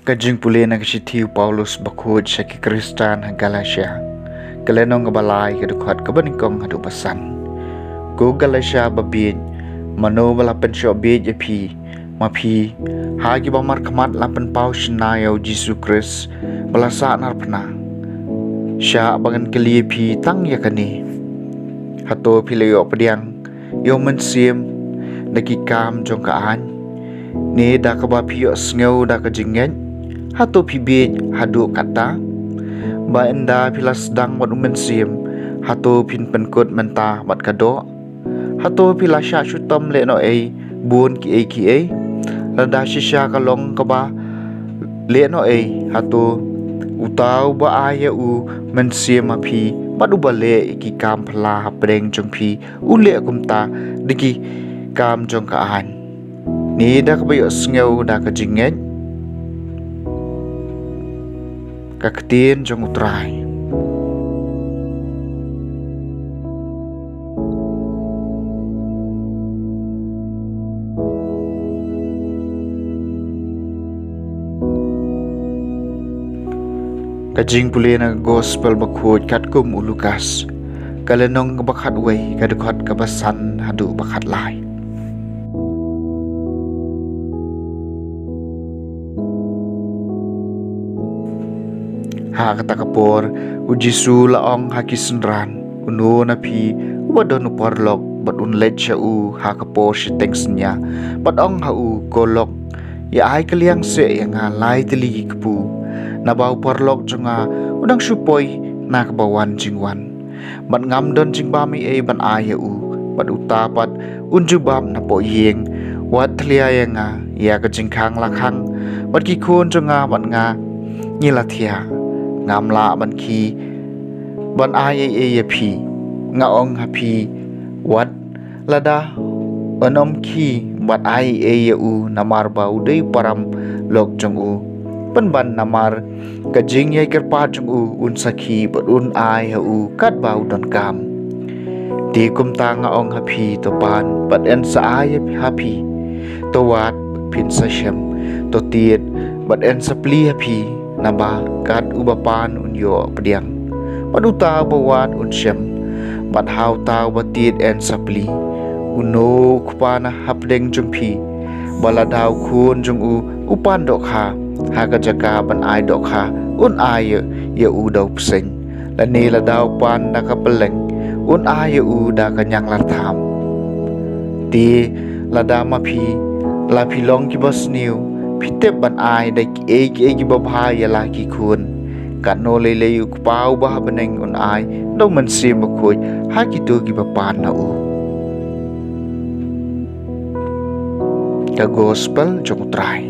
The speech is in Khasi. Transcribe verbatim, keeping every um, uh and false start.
Ka jingpule na ka shithi u Paulus bakhuid sha ki Khristan ha Galatia. Ka lynnong kaba lai, ka dkhot kaba nyngkong haduh ba san. Ko Galatia babieit, mano ba la pynshoh bieit ïa phi, ma phi, ha kiba markhmat la pynpaw shynna ïa u Jisu Khrist ba la sahnarphna? Shah ba ngan kylli ïa phi tang ïa kane: Hato phi la ïoh pdiang ïa u Mynsiem da ki kam jong ka aiñ, ne da kaba phi ïohsngew da ka jingngeit? Hato phi bieit haduh katta? Ba ynda phi la sdang bad u Mynsiem, hato phin pynkut mynta bad ka doh? Hato phi la shah shu tom lehnohei bun kiei kiei? Lada shisha ka long kaba lehnohei, hato uta uba ai ïa u Mynsiem ma phi bad uba leh ïa ki kam phylla hapdeng jong phi u leh kumta da ki kam jong ka aiñ, ne da kaba ïohsngew da ka jingngeit? Ka ktien jong u Trai. Ka jingpule na ka Gospel bakhuid katkum u Lukas. Ka lynnong kaba khatwei, ka dkhot kaba san haduh ba khatlai. Ha kata ka por, u Jisu la ong ha ki synran: Uno na phi uba don u paralok bad un leit sha u ha ka por shiteng synñia, bad ong ha u: Ko lok, ïa ai kylliang seh ïa nga lai tylli ki kpu, naba u paralok jong nga u dang shu poi na kaba wan jingwan, bad ngam don jingbam ei ei ban ai ïa u. Bad uta pat un jubab napoh ïing: Wat thlia ïa nga ïa ka jingkhang la khang, bad ki khun jong nga bad nga ngi la thiah. Ngam lah ban khie ban ai ei ei ïa phi. Nga ong ha phi, wat lada un ym khie ban ai ei ei ïa u namar ba u dei u paralok jong u, pynban namar ka jingïai kyrpad jong u un sa khie bad un ai ha u katba u donkam. Te kumta nga ong ha phi, to pan bad yn sa ai ha phi, to wad bad phin sa shem, to tied bad yn sa plie ha phi. Naba kat uba pan un ïoh pdiang, bad uta uba wad un shem, bad ha uta uba tied yn sa plie. Uno u kpa na hapdeng jong phi, ba lada u khun jong u u pan dohkha, ha ka jaka ban ai dohkha un ai ïa u da u bseiñ? Lane lada u pan da ka pylleng, un ai ïa u da ka ñianglartham? Te lada ma phi, la phi long kiba sniew, phi tip ban ai da kiei kiei kiba bha ïa la ki khun, katno lei lei u Kpa uba ha bneng un ai da u Mynsiem Bakhuid ha kito kiba pan na u. Ka Gospel jong u Trai.